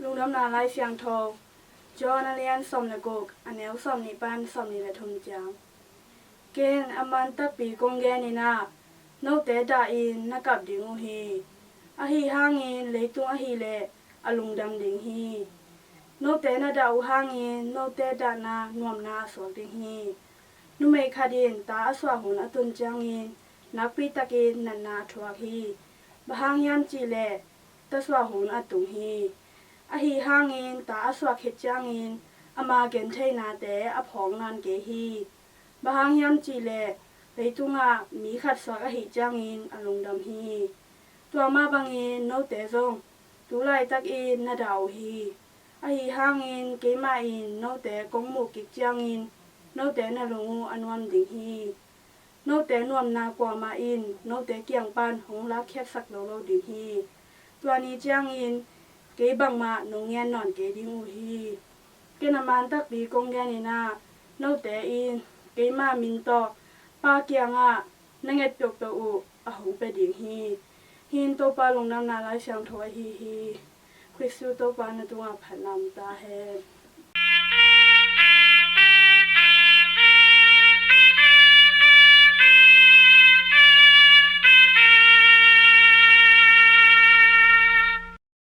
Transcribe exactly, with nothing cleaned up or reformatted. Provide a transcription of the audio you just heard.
Lungdamna Lai Siangtho, John a lian sawm le guk, a neu sawmnih pan sawmnih le thum ciang. Ken a man takpi kong genin ah, note dahin na kap ding uh hi. Ahi hangin leitung ahih leh a lungdam ding hi. Note na dah uh hangin note dahna nuamna a suak ding hi. Numei khat in ta a suah hun a tun ciangin nakpi takin natna a thuak hi. Bang hang hiam cih leh ta suah hun a tung hi. Ahi hangin ta a suah khit ciangin ama gentheinate a phawk nawn kei hi. Bang hang hiam cih leh leitungah mi khat suak ahih ciangin a lungdam hi. Tua mah bangin note zong tu laitakin na dah uh hi. Ahi hangin keimah in note kong muh kik ciangin note na lung uh a nuam ding hi. Note nuamna kuamah in note kiang pan hong lakkhiatsak lo lo ding hi. Tua ni ciangin kei bangmah nong ngen nawn kei ding uh hi. Ken a man takpi kong genin ah, note in keima min tawh Pa kiangah na nget peuhpeuh uh a hong pia ding hi. Hih in Topa Lungdamna Lai Siangtho ahi hi. Khristu Topa na tungah phatna om ta hen.